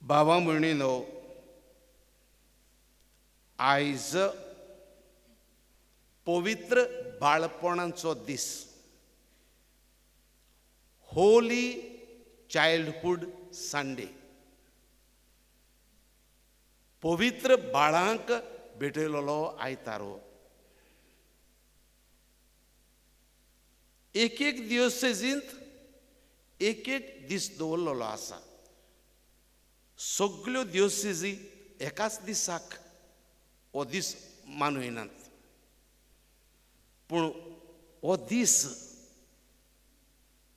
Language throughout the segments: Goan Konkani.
भावा भयणीनो, आयज पवित्र बाळपणाचो दीस, होली चायल्डहूड संडे। पवित्र बाळांक भेटयलेलो आयतारो। एक एक दिवसेजींत एक एक दीस दवरलेलो आसा। सगल्यो दिवसेजी एकाच दिसाक हो दीस मानयनात, पूण हो दीस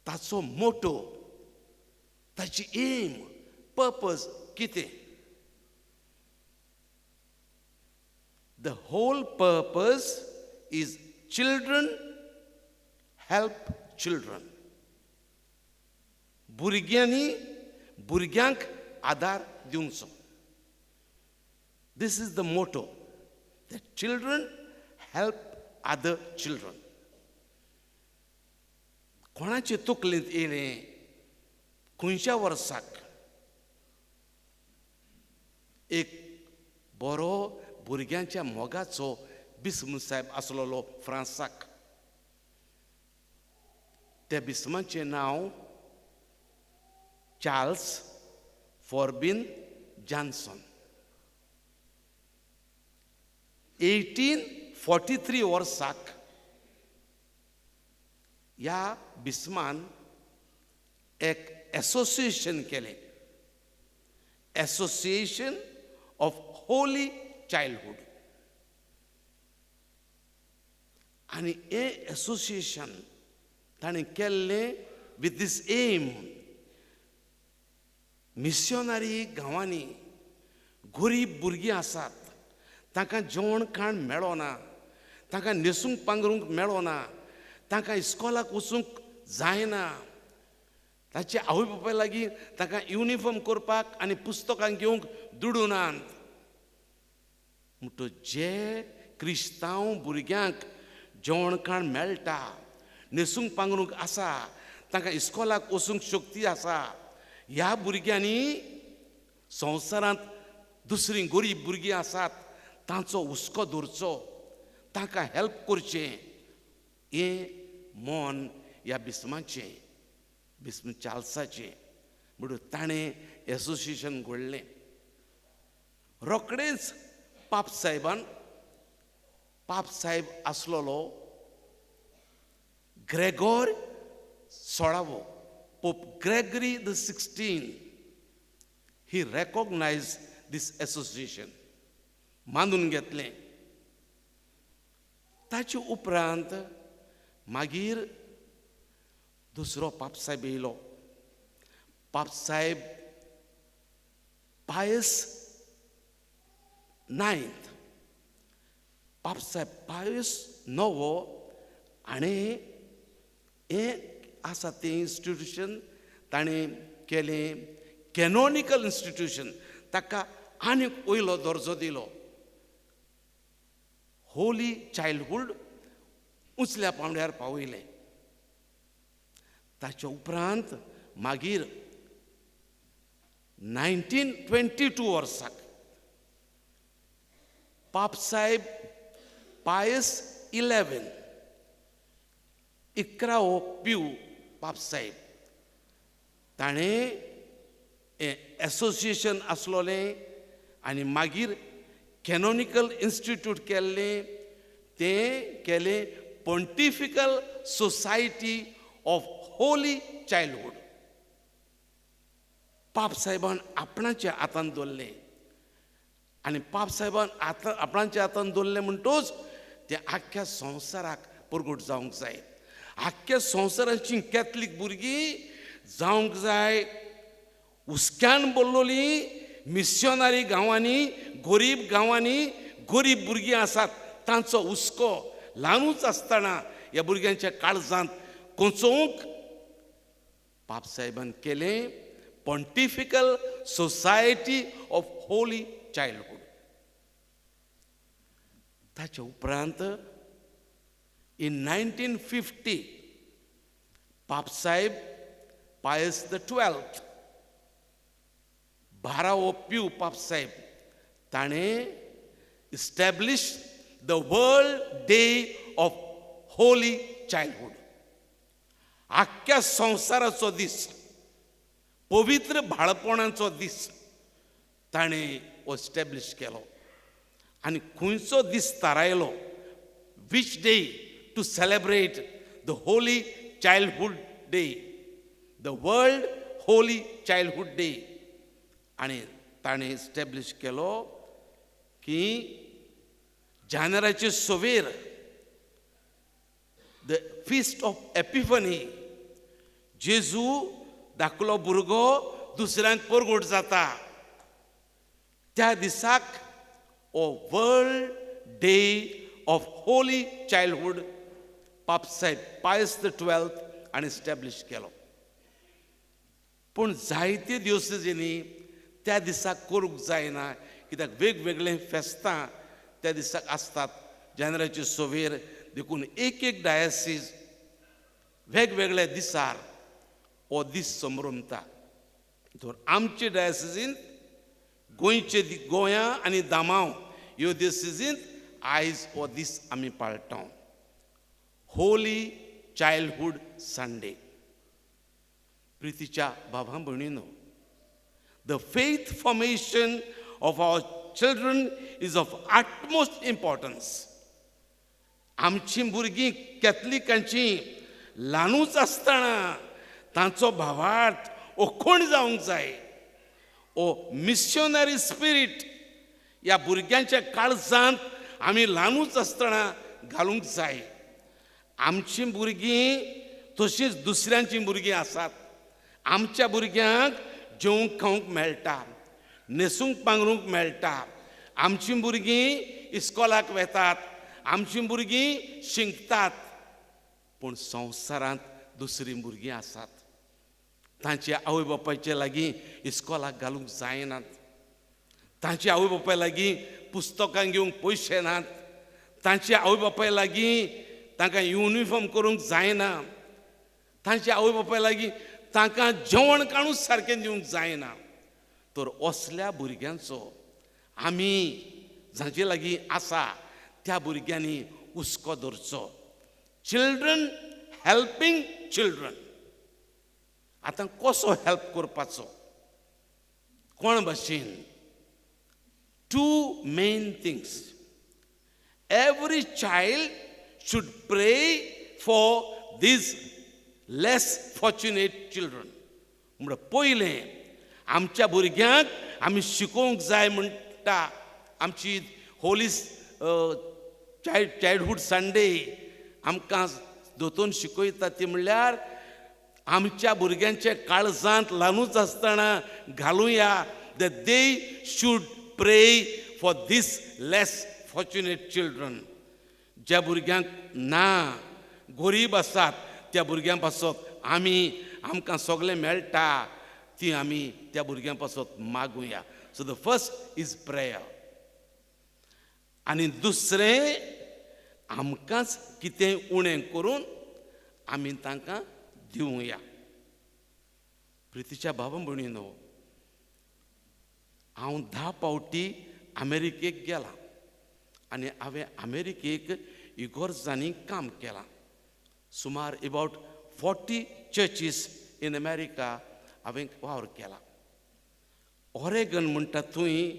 ताचो मोटो, ताची एम, पर्पज कितें? The whole purpose is children help children. भुरग्यांनी भुरग्यांक आदार दिवचो। This is the motto, the children help other children. कोणाचे तकलेंत येयलें खंयच्या वर्साक एक बरो भुरग्यांच्या मोगाचो बिस्म साहेब आसलेलो फ्रांसाक। त्या बिस्माचें नांव चार्ल्स फॉर्बिन जॉन्सन। 1843 वर्साक ह्या बिस्मान एक एसोसिएशन केलें, एसोसिएशन ऑफ होली चायल्डहूड। आनी हें एसोसिएशन ताणें केल्लें विथ these M, missionary गांवांनी गरीब भुरगीं आसात, तांकां जेवण खाण मेळना, तांकां न्हेसूंक पांगरूंक मेळना, तांकां इस्कॉलाक वचूंक जायना, ताचे आवय बापाय लागीं तांकां युनिफॉर्म करपाक आनी पुस्तकां घेवंक दुडू नात। म्हणटकच जे क्रिस्तांव भुरग्यांक जेवण खाण मेळटा, न्हेसूंक पांगरूंक आसा, तांकां इस्कॉलाक वचूंक शक्ती आसा, ह्या भुरग्यांनी संवसारांत दुसरीं गरीब भुरगीं आसात तांचो हुस्को धरचो, तांकां हेल्प करचें, हें मन ह्या बिस्माचें, बिस्म चार्ल्साचें। म्हणून ताणें एसोसिएशन घडलें। रोखडेंच पाप साहेबान, पाप साहेब आसलेलो Gregor सोळावो, Pope Gregory the 16, he recognise this association, मानून घेतलें। ताचे उपरांत मागीर दुसरो पापसाहेब येयलो, पापसाहेब पायस नायन्थ, पापसाहेब पायस नवो। आनी हें आसा तें इन्स्टिट्यूशन ताणें केलें कॅनोनिकल इन्स्टिट्यूशन, ताका आनीक वयलो दर्जो दिलो, होली चायल्डहूड उंचल्या पांवड्यार पावयलें। ताच्या उपरांत मागीर 1922 वर्साक पापसाहेब पायस 11, 11वो प्यू पापसाहेब, ताणें एसोसिएशन आसलोलें आनी मागीर कॅनोनिकल इन्स्टिट्यूट केल्लें, तें केलें Pontifical Society of Holy Childhood. पापसाहेबान आपणाच्या हातान दवरलें आनी पापसाहेबान आपणाच्या हातान दवरलें म्हणटूच तें आख्ख्या संवसाराक परगट जावंक जाय, आख्ख्या संवसाराची कॅथलीक भुरगीं जावंक जाय। हुस्क्यान बोल्लोली मिशनरी गांवांनी, गरीब गांवांनी गरीब भुरगीं आसात, तांचो हुस्को ल्हानूच आसतना ह्या भुरग्यांच्या काळजांत कोंचोवंक पापसाहेबान केलें Pontifical Society of Holy Childhood. ताच्या उपरांत इन 1950 पापसाहेब पायस the 12th बारावो प्यू पापसाहेब ताणें establish the world day of holy childhood. आख्ख्या संवसाराचो दीस, पवित्र बाळपणाचो दीस ताणें एस्टॅब्लीश केलो. आनी खंयचो दीस थारायलो, which day to celebrate the holy childhood day, the world holy childhood day. आनी ताणें एस्टॅब्लीश केलो की जानेराचे सवेर the feast of epiphany, जेजू धाकलो भुरगो दुसऱ्यांक परगट जाता त्या दिसाक हो world day of holy childhood पापसाहेब Pius the twelfth आनी एस्टॅब्लीश केलो. पूण जायते दिवसांनी त्या दिसाक करूंक जायना, कित्याक वेगवेगळे फेस्तां त्या दिसाक आसतात जानेराचे सवेर. देखून एक एक डायसीस वेगवेगळ्या दिसार हो दीस संभ्रमता. तर आमचे डायसिसींत गोंयचे गोंया आनी दामांव ह्यो दिवसीजींत आयज हो दीस आमी पाळटा, होली चायल्डहूड संडे. प्रितीच्या बाबा भयणीनो, the faith formation of our children is of utmost importance. आमची भुरगीं कॅथलिकांची ल्हानूच आसतना तांचो भावार्थ ओखण जावंक जाय. ओ मिशनरी स्पिरीट ह्या भुरग्यांच्या काळजांत आमी ल्हानूच आसतना घालूंक जाय. आमची भुरगीं तशींच दुसऱ्यांचीं भुरगीं आसात. आमच्या भुरग्यांक जेवंक खावंक मेळटा, न्हेसूंक पांगरूंक मेळटा. आमचीं भुरगीं इस्कॉलाक वेतात, आमचीं भुरगीं शिकतात. पूण संवसारांत दुसरीं भुरगीं आसात, तांचे आवय बापायचे लागीं इस्कॉलाक घालूंक जायनात, तांचे आवय बापाय लागीं पुस्तकां घेवंक पयशे नात, तांचे आवय बापाय लागीं तांकां युनिफॉर्म करूंक जायना, तांचे आवय बापाय लागीं तांकां जेवण काडूच सारकें दिवंक जायना. तर असल्या भुरग्यांचो आमी जांचे लागीं आसा त्या भुरग्यांनी हुस्को धरचो. Children helping children. आतां कसो हेल्प करपाचो, कोण भाशेन? Two main things. Every child should pray for these less fortunate children. म्हणल्यार पयलें आमच्या भुरग्यांक आमी शिकोवंक जाय म्हणटा आमची होली चायल्डहूड संडे आमकां दोतोन शिकयता ती म्हणल्यार आमच्या भुरग्यांच्या काळजांत ल्हानूच आसतना घालुया that they should pray for this less fortunate children. ज्या भुरग्यांक ना, गरीब आसात त्या भुरग्यां पासत आमी आमकां सगळें मेळटा ती आमी त्या भुरग्यां पासत मागुया. So the first is prayer. आनी दुसरें आमकांच कितें उणें करून आमी तांकां दिवया. प्रितीच्या बाबा भयणीनो, हांव 10 फावटी अमेरिकेक गेलां आनी हांवें अमेरिकेक इगोर्जांनी काम केलां. सुमार एबावट 40 चर्चीस इन अमेरिका हांवें वावर केला. ओरेगन म्हणटा थंय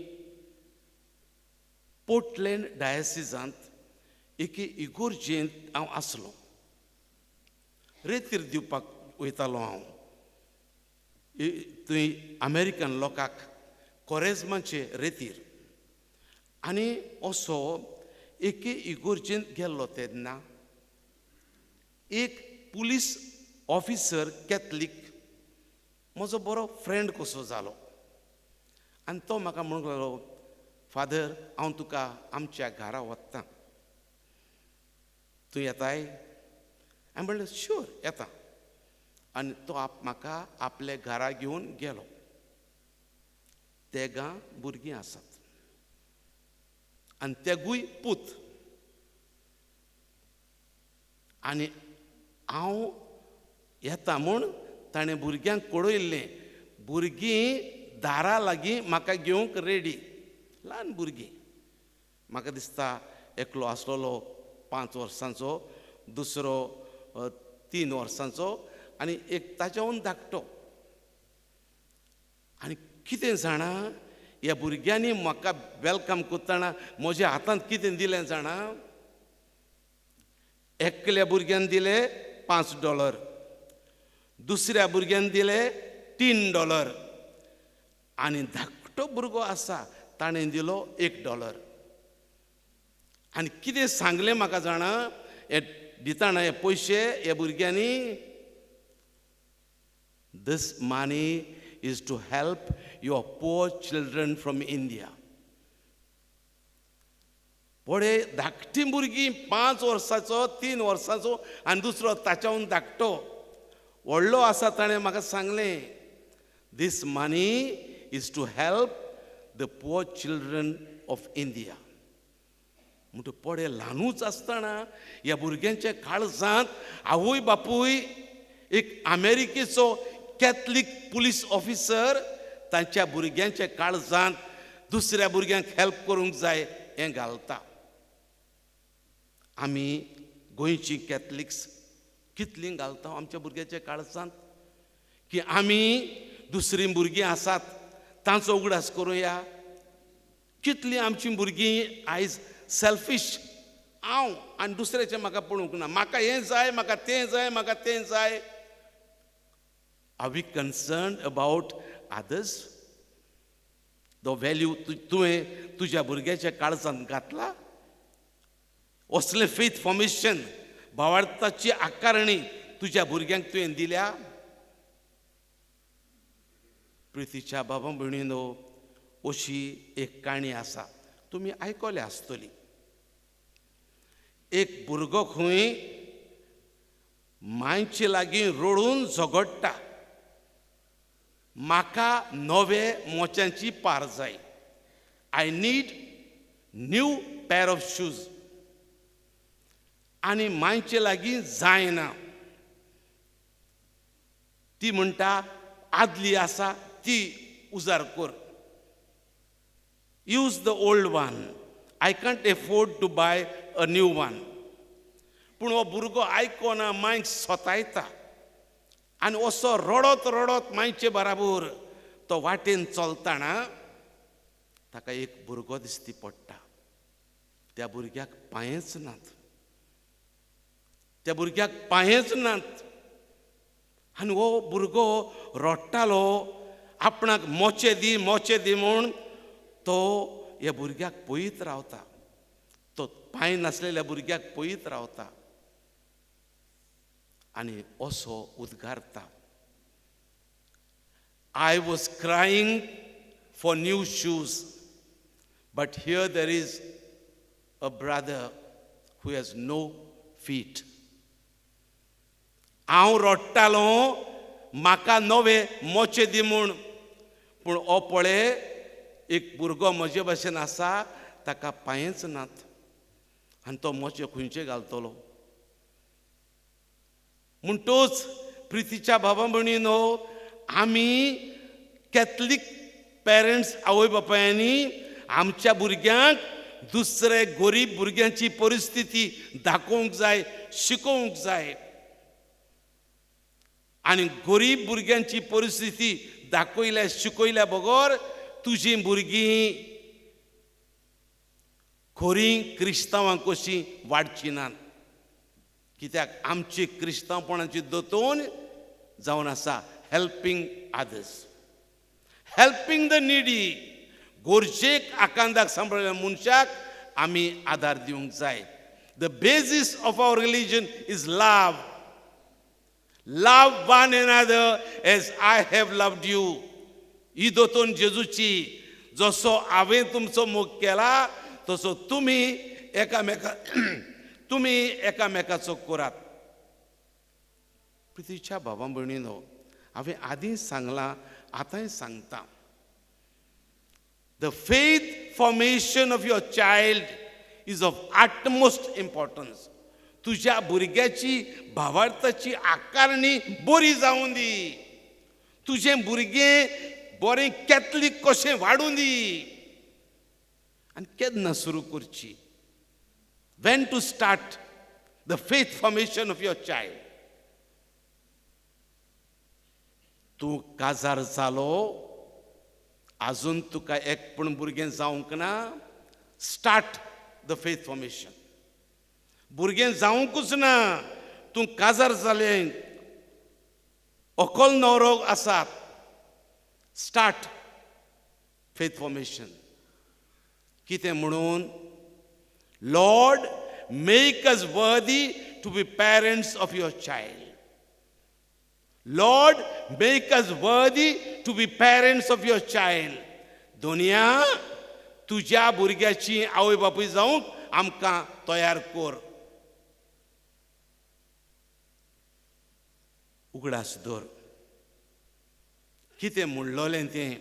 पोर्टलँड डायसिजांत एके इगोर्जेंत हांव आसलो. रेतीर दिवपाक वयतालो हांव थंय अमेरिकन लोकांक कोरेजमाचे रेतीर. आनी असो एके इगोर्जेंत गेल्लो तेन्ना एक पुलीस ऑफिसर कॅथलीक म्हजो बरो फ्रेंड कसो जालो आनी तो म्हाका म्हणूंक लागलो, फादर हांव तुका आमच्या घरा वता, तूं येताय? हांवें म्हणलें शुअर येता. आनी तो म्हाका आपल्या घरा घेवन गेलो. तेगां भुरगीं आसात आनी तेगूय पूत. आनी हांव येता म्हूण ताणें भुरग्यांक कळयल्लें. भुरगीं दारा लागीं म्हाका घेवंक रेडी. ल्हान भुरगीं, म्हाका दिसता एकलो आसलेलो 5 वर्सांचो, दुसरो 3 वर्सांचो आनी एक ताच्याहून धाकटो. आनी कितें जाणा, ह्या भुरग्यांनी म्हाका welcome करतना म्हज्या हातांत कितें दिलें जाणा? एकल्या भुरग्यान दिले $5, दुसऱ्या भुरग्यान दिले $3 आनी धाकटो भुरगो आसा ताणें दिलो $1. आनी कितें सांगलें म्हाका जाणा, हे दितना हे पयशे ह्या भुरग्यांनी, This money is to help your poor children from India. पळय धाकटीं भुरगीं 5 वर्सांचो, 3 वर्सांचो आनी दुसरो ताच्याहून धाकटो व्हडलो आसा, ताणें म्हाका सांगलें, This money is to help the poor children of India. म्हणटा पळय ल्हानूच आसतना ह्या भुरग्यांच्या काळजांत आवय बापूय एक अमेरिकेचो कॅथलीक पुलीस ऑफिसर तांच्या भुरग्यांच्या काळजांत दुसऱ्या भुरग्यांक हेल्प करूंक जाय हें घालता. आमी गोंयची कॅथलिक्स कितलीं घालता आमच्या भुरग्यांच्या काळजांत की आमी दुसरीं भुरगीं आसात तांचो उगडास करुया. कितलीं आमचीं भुरगीं आयज सेल्फीश, हांव आनी दुसऱ्याचें म्हाका पळोवंक ना, म्हाका हें जाय, म्हाका तें जाय, म्हाका तें जाय. Are we concerned about others? The value तुवें तुज्या भुरग्याच्या काळजांत घातला? असलें फेथ फॉर्मेशन, भावार्थाची आकारणी तुज्या भुरग्यांक तुवें दिल्या? प्रितीच्या बाबा भयणीनो, अशी एक काणी आसा, तुमी आयकल्या आसतली. एक भुरगो खंय मांयचे लागीं रडून झगडटा, म्हाका नवे मोच्यांची पार जाय, I need new pair of shoes. आनी मांयचे लागीं जायना, ती म्हणटा आदली आसा ती उजार कर, use the old one, I can't afford to buy a new one. पूण हो भुरगो आयकोना, मांयक सोतायता आनी असो रडत रडत मांयचे बराबर तो वाटेन चलतना ताका एक भुरगो दिसती पडटा. त्या भुरग्याक पांयच नात, त्या भुरग्याक पांयच नात. आनी हो भुरगो रडटालो, आपणाक मोचे दी मोचे दी म्हूण. तो ह्या भुरग्याक पळयत रावता, तो पांय नासलेल्या भुरग्याक पळयत रावता आनी असो उद्गारता, I was crying for new shoes, but here there is a brother who has no feet. हांव रडटालो म्हाका नवे मोचे दी म्हूण, पूण हो पळय एक भुरगो म्हजे भशेन आसा, ताका पांयच नात आनी तो मोचे खंयचे घालतलो. म्हणटूच प्रितीच्या बाबा भयणीनो, आमी कॅथलीक पेरंट्स आवय बापायांनी आमच्या भुरग्यांक दुसरे गरीब भुरग्यांची परिस्थिती दाखोवंक जाय, शिकोवंक जाय. आनी गरीब भुरग्यांची परिस्थिती दाखयल्या शिकयल्या बगर तुजीं भुरगीं खरीं क्रिस्तांवां कशीं वाडचीं नात. कित्याक आमची क्रिस्तांवपणाची दोतोन जावन आसा helping others, helping the needy. गरजेक आकांदाक सांबाळिल्ल्या मनशाक आमी आदार दिवंक जाय. The basis of our religion is love. Love one another as I have loved you. ही दोतोन जेजूची, जसो हांवें तुमचो मोग केला तसो तुमी एकामेका तुमी एकामेकाचो करात. प्रितीच्या बाबा भयणीनो, हांवें आदीं सांगलां, आतांय सांगता, the faith formation of your child is of utmost importance. तुज्या भुरग्याची भावार्थाची आकारणी बरी जावं दी, तुजें भुरगें बरें कॅथलीक कशें वाडूं दी. आनी केन्ना सुरू करची? When to start the faith formation of your child? तूं काजार जालो, आजून तुका एक पूण भुरगें जावंक ना, स्टार्ट the faith formation. भुरगें जावंकूच ना, तूं काजार जालें, अकल नवरो आसात, स्टार्ट फेथ फॉर्मेशन. कितें म्हणून? Lord, make us worthy to be parents of your child. Lord, make us worthy to be parents of your child. दोनया तुज्या भुरग्याची आवय बापूय जावंक आमकां तयार कर. उगडास दवर कितें म्हणलोलें तें.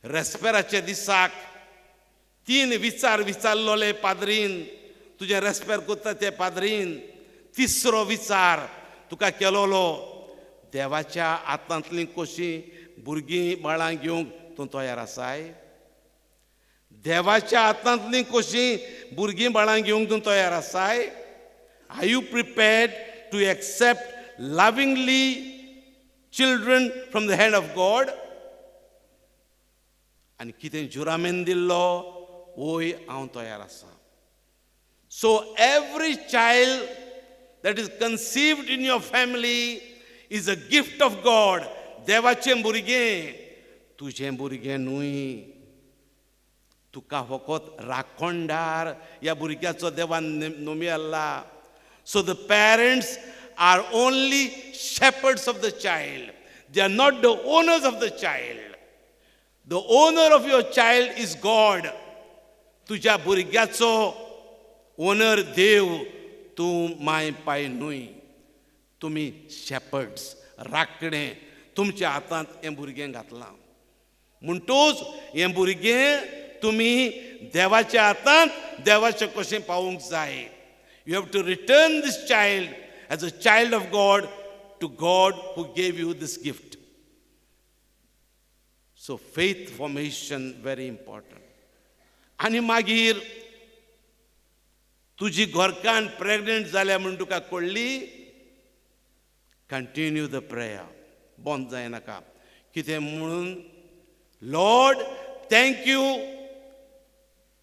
रेस्पेराच्या दिसाक 3 विचार विचारलोले पाद्रीन, तुजें रेस्पेर करता ते पाद्रीन. तिसरो विचार तुका केलोलो, देवाच्या हातांतली कशी भुरगीं बाळां घेवंक तूं तयार आसाय? देवाच्या हातांतली कशी भुरगीं बाळां घेवंक तूं तयार आसाय? Are you prepared to accept lovingly children from the hand of God? आनी कितें जुरामेन दिल्लो? वय हांव तयार आसा. So every child that is conceived in your family is a gift of God. देवाचें भुरगें, तुजें भुरगें न्हय. तुका फकत राखणदार ह्या भुरग्याचो देवान नोमियल्ला. So the parents are only shepherds of the child. They are not the owners of the child. The owner of your child is God. तुज्या भुरग्याचो ओनर देव, तूं माय पाय न्हय. तुमी शेपर्ड्स, राखणे, तुमच्या हातांत हें भुरगें घातलां. म्हणटूच हें भुरगें तुमी देवाच्या हातांत देवाचें कशें पावूंक जाय. You have to return this child as a child of God to God who gave you this gift. So faith formation very important. आनी मागीर तुजी घरकान्न प्रेग्नेंट जाल्या म्हूण तुका कळ्ळी, कंटिन्यू the prayer, बंद जायनाका. कितें म्हणून? Lord, thank you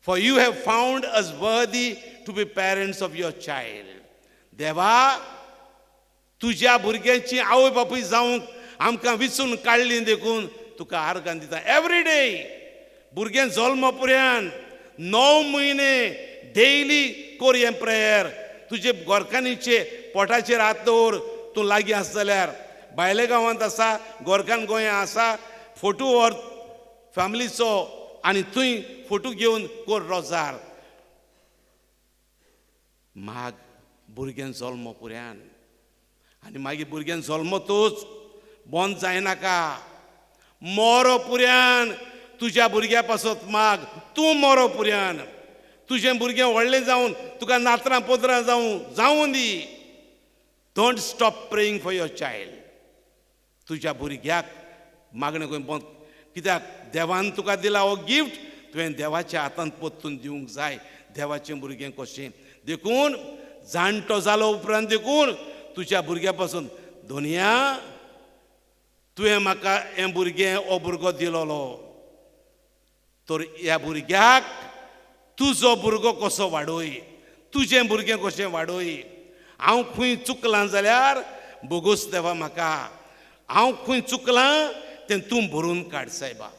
for you have found us worthy to be parents of your child. देवा, तुज्या भुरग्यांची आवय बापूय जावंक आमकां विचून काडली देखून तुका आर्गां दिता. एवरी डे भुरगें जल्म पुर्यान 9 म्हयने डेली कर हें प्रेयर. तुजे गोरकांनीचे पोटाचेर हात दवर, तूं लागीं आसा जाल्यार. भायल्या गांवांत आसा, गोरकान गोंया आसा, फोटो व्हर फॅमिलीचो आनी थंय फोटो घेवन कर रोजार. माग भुरग्यां जल्म पुर्यान. आनी मागीर भुरग्यां जल्मतूच बंद जायनाका. मोरो पुर्यान तुज्या भुरग्या पासत माग, तूं मोरो पुर्यान. तुजें भुरगें व्हडलें जावन तुका नातरां पोतरां जावं जावूं दी. Don't stop praying for your child. तुज्या भुरग्याक मागणें करून बंद. कित्याक देवान तुका दिला हो गिफ्ट, तुवें देवाच्या हातांत परतून दिवंक जाय. देवाचें भुरगें कशें. देखून जाणटो जालो उपरांत देखून तुज्या भुरग्या पासून, दोनया तुवें म्हाका हें भुरगें हो भुरगो दिलोलो, तर ह्या भुरग्याक तुजो भुरगो कसो वाडय, तुजें भुरगें कशें वाडय. हांव खंय चुकलां जाल्यार बोगोस देवा म्हाका, हांव खंय चुकलां तें तूं भरून काड सायबा.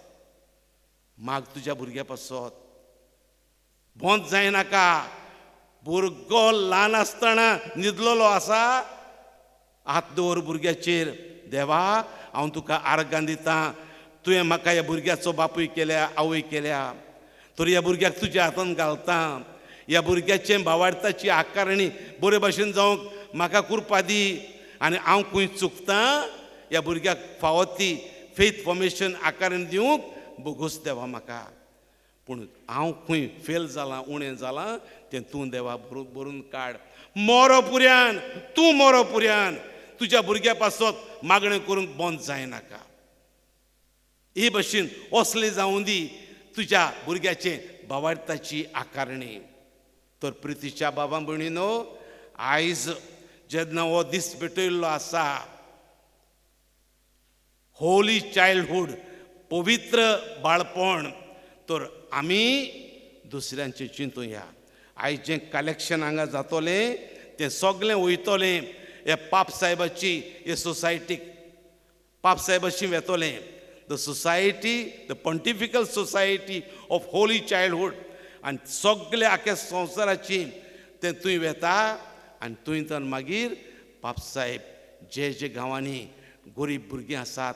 माग तुज्या भुरग्या पासत, बंद जायनाका. भुरगो ल्हान आसतना न्हिदलोलो आसा, हात दवर भुरग्याचेर, देवा हांव तुका आर्गां दितां, तुवें म्हाका ह्या भुरग्याचो बापूय केल्या, आवय केल्या, तर ह्या भुरग्याक तुज्या हातान घालता. ह्या भुरग्याचें भावार्थाची आकारणी बरे भाशेन जावंक म्हाका कुरपा दी. आनी हांव खंय चुकतां ह्या भुरग्याक फावो ती फेथ फॉर्मेशन आकारणी दिवंक बोगोस देवा म्हाका. पूण हांव खंय फेल जालां, उणें जालां तें तूं देवा भरून काड. मोरो पुर्यान, तूं मोरो पुर्यान तुज्या भुरग्या पासत मागणें करूंक बंद जायनाका. हे भशेन असलें जावं दी तुज्या भुरग्याचें भावार्थाची आकारणी. तर प्रितीच्या बाबा भयणीनो, आयज जेन्ना हो दीस भेटयल्लो आसा, होली चायल्डहूड, पवित्र बाळपण, तर आमी दुसऱ्यांचें चिंतुया. आयज जें कलेक्शन हांगा जातलें तें सगलें वयतलें हे पाप साहेबाची हे सोसायटीक, पाप साहेबाशी वेतलें. The society, the pontifical society of holy childhood. आनी सगळे आख्या संवसाराची तें थंय वेता आनी थंय तर मागीर पाप साहेब जे जे गांवांनी गरीब भुरगीं आसात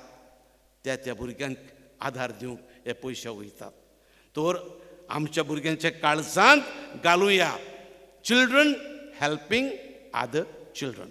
त्या त्या भुरग्यांक आदार दिवंक हे पयशे वयतात. तर आमच्या भुरग्यांच्या काळजांत घालुया, चिल्ड्रन हेल्पींग अदर चिल्ड्रन.